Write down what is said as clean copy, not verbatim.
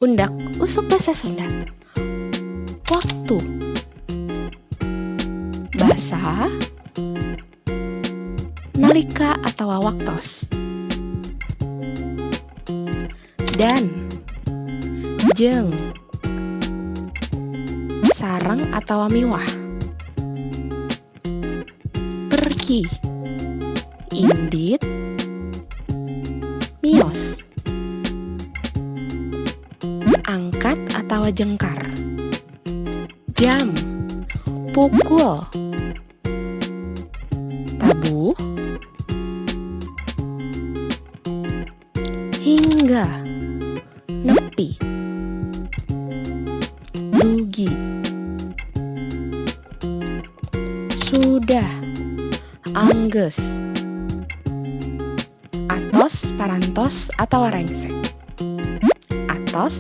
Undak usuk basa Sunda. Waktu. Basa. Nalika atawa waktos. Dan. Jeung. Sareng atawa miwah. Pergi. Indit. Mios. Angkat atawa jengkar. Jam. Pukul. Tabuh. Hingga. Nepi. Dugi. Sudah. Anggeus. Atos, parantos, atawa rengse.